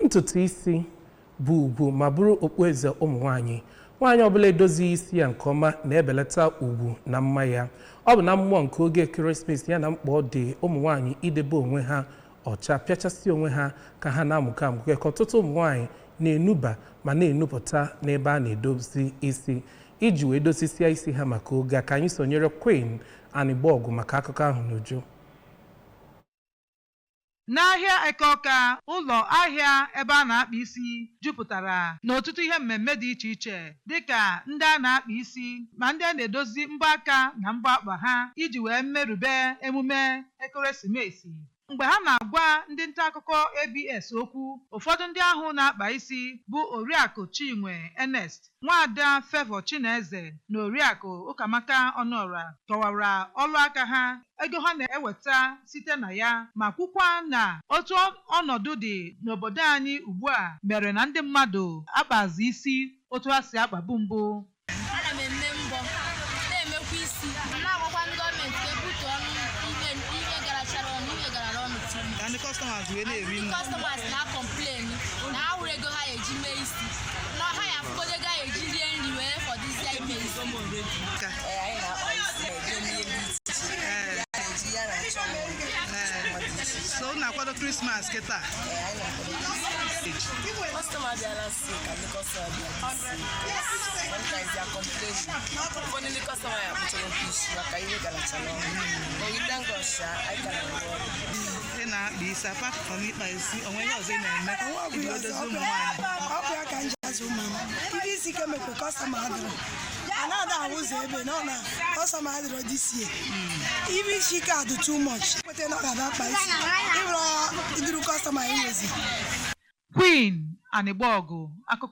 Ntutu isi bụ ugwu ma bụrụ okpueze ụmụ nwaanyị. Nwaanyị ọbụla edozighị isi ya nke ọma na-ebelata ugwu na mma ya. Ọ bụ na mmụọ nke oge ekeresimesi ya na mkpa ọ dị ụmụ nwaanyị idebe onwe ha ọcha, pịachasị onwe ha ka ha na-amụke amụke, ka ọtụtụ ụmụ nwaanyị na-enuba ma na-enupụta n'ebe a na-edozi isi iji wee dozisia isi ha maka oge a. Ka anyị sonyere Queen Anịgbọgụ maka akụkọ ahụ n'uju. N'ahịa Eke Ọka, ụlọ ahịa ebe a na-akpa isi jupụtara n'ọtụtụ ihe mmemme dị iche iche, dịka ndị a na-akpa isi ma ndị a na-edozi mbọ aka na mbọ akpa ha iji wee merube emume ekeresimesi. Mgbe ha na-agwa ndị nta akụkọ ABS okwu, ụfọdụ ndị ahụ na-akpa isi bụ Oriakụ Chinwe Ernest, Nwaada Favour Chineze na Oriakụ Ụkamaka Ọnụọra kọwara ọrụ aka ha, ego ha na-eweta site na ya, ma kwukwa na otu ọnọdụ dị n'obodo anyị ugbu a mere na ndị mmadụ akpazi isi otu ha si akpabu mbụ. Ana m eme mbọ, na-emekwa isi, na-agwakwa ndị gọọmenti ka ebutu ọnụ ihe, ihe garachara ọnụ, ihe garara ọnụ too much. Ka ndị customers wee na-eri Ndị nri. Customers na-complain na ha hụrụ ego ha eji mee isi, na ha ya afụgodo ego ha eji rie nri wee fọdụzie ime isi. Ee, anyị na-akpa isi, na-eje ihe dị iche iche. Ya na-eji ya na-achọ mma, mma dị iche iche. So unu na-akwado Christmas kịta? Ee, anyị na-akwado Christmas. Customer bịara si ka ndị customer bịara si. Sometimes they are complaining. Ụfọdụ ndị customer ya kpụchara okwu isi maka ihe garachara ọnụ. But we thank God sha, anyị ka na-arụ ọrụ. Ị na-akpa isi, apart from ịkpa isi, onwe ihe ọzọ ị na-eme iji wee dozie ụmụ nwaanyị? Ọ bụ ya ka m ji azụ ụmụ m. Ibe isi ike mekwe, customer adịrọ, a na-ada ahụ ụzọ ebe na ọ na customer adịrọ. This year ibe isi ike adị too much. Kweta na ọ ga-abịa kpa isi ịbụrụ iduru customer enwezi. Queen Anịgbọgụ akụkọ.